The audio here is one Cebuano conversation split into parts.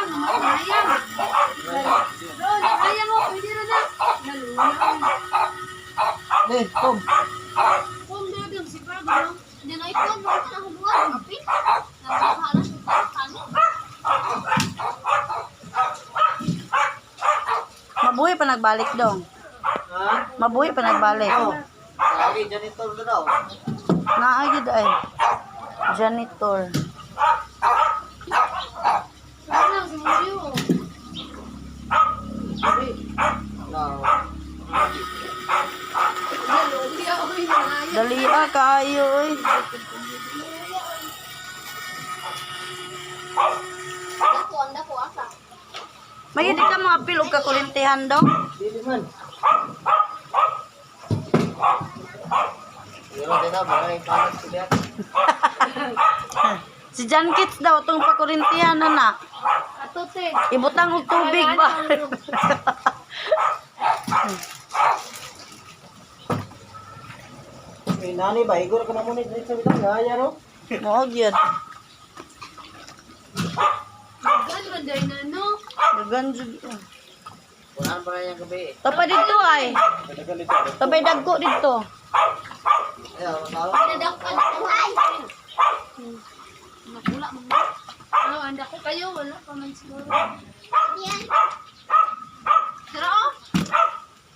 Nahayang, nahayang. Ron, nahayang oh, pwede rin na. Nalulang. Eh, kom. Kung dagang si Prab, no? Dinay ko, mo ka na huluan. Kapit. Nakahala siya sa kano. Mabuhi pa nagbalik dong. Ha? Mabuhi pa nagbalik. Oh. Lagi janitor na daw. Naa gyud ay. Janitor. Ano lang, si Mario. No. Nalulang, oy, nahayang. Dali ah kaayo oy. Dako, ang dako asa. May di ka mga og kakurintihan dong. Dili man. Pero din na, mga yung kalat sila. Si Jan Kits daw tong pakurintihan na na. Ato, te. Ibutang og tubig ba. Eh, nani ba? Igor ka na muna dito sa bitang. Gaya, no? Moog yun. Dagan man day na, no? Dagan jud. Wala pa na yung gabi eh. Tapa dito ay. Tapay dagko dito. Ay, ano tao? Pinadakpan na ay. Nakula mo. Ano, anda ko kayo, wala pa man siguro. Yan. Tara, oh.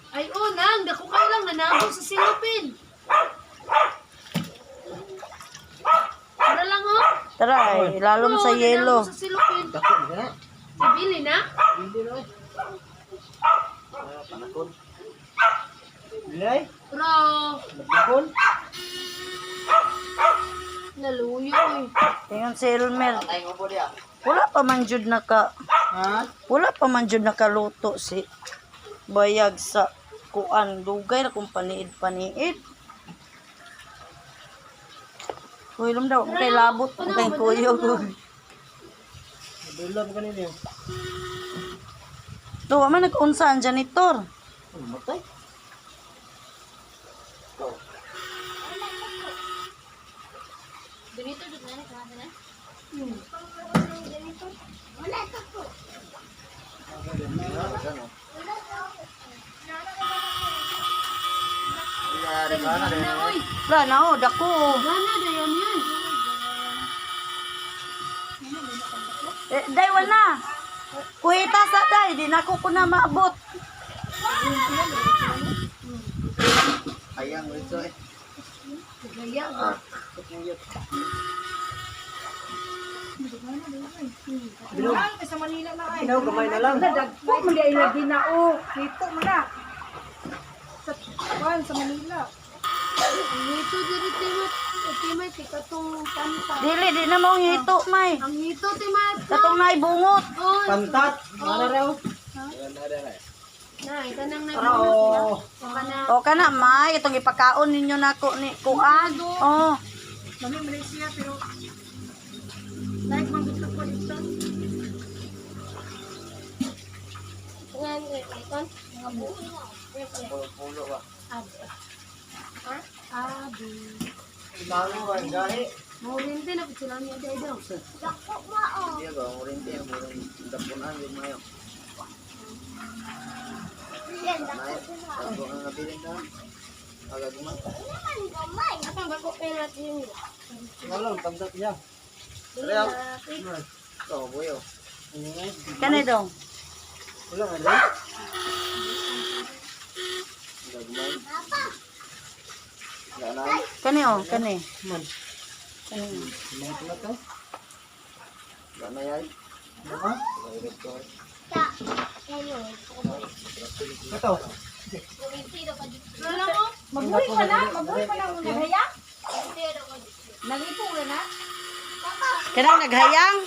Ay, oh, nang, dako kayo lang, nanabo sa silupin. Tara lang, oh. Tara ay, ilalom Oo, sa nanabo yelo. sa silupin. Dako, hindi na. Si Billy na? Hindi na eh. Ah, panakon. Hindi ay. Tara, oh. Nagkakon. Naluyo, eh. Ingon si Elmer. Ay, ngubo diya. Wala pa man jud naka Ha? wala pa man jud nakaluto si bayag sa kuan dugay ra kung paniid-paniid. Kuylom daw kung kay labot kung kay kuyog. Dula mo kanina yun. Do wa man nag-unsa ang janitor. Oh, matay. Go. Ganito jud na na na. Wala ka po. Na, oy. Wala na oh, dako. Gana, dayon yan. Eh, day wala. Kuhita sa day, di na ko na maabot. Ayang, ito eh. Gaya, ba? Sa Manila na ay. Ikaw, gamay na lang. Dagko man di ay lagi na o. Dito man na. Sa kuan sa Manila. Ang hito, diri, timat. Timat, ikatong panta. Dili di na mo hito may. Ang hito, timat. Katong naay bungot. Oy. Pantat. Mana raw? Na, ika nang Tara, oh. Baka na. O kana may itong ipakaon ninyo nako ni kuan. Oh. Mami Malaysia pero like man gusto ko dito. Nga ikon. Mga buo. Pulo ba? Abi. Bago ba? Gahi. Maurinte na po sila niya dahil daw. Dako mao. Hindi ba? Urinti ang murang dapunan yung mayo. Yan dako sila. Bago ang nabilin na. Agad mo. Naman gamay. Atang bako pa natin yun. Wala, pantat niya. Tara. Ito, buyo. Ano nga? Kani dong. Wala nga din. Agad mo. Wala na. Kani oh, kani. Man. Kani. May tulat eh. Wala na yay. Ano? Ta. Kayo. Ito. Maurinte daw ka dito. Wala mo. Mabuhi pa na, mabuhi pa na ang naghaya. Maurinte daw ka dito. Nalipo na na. Kanang naghayang?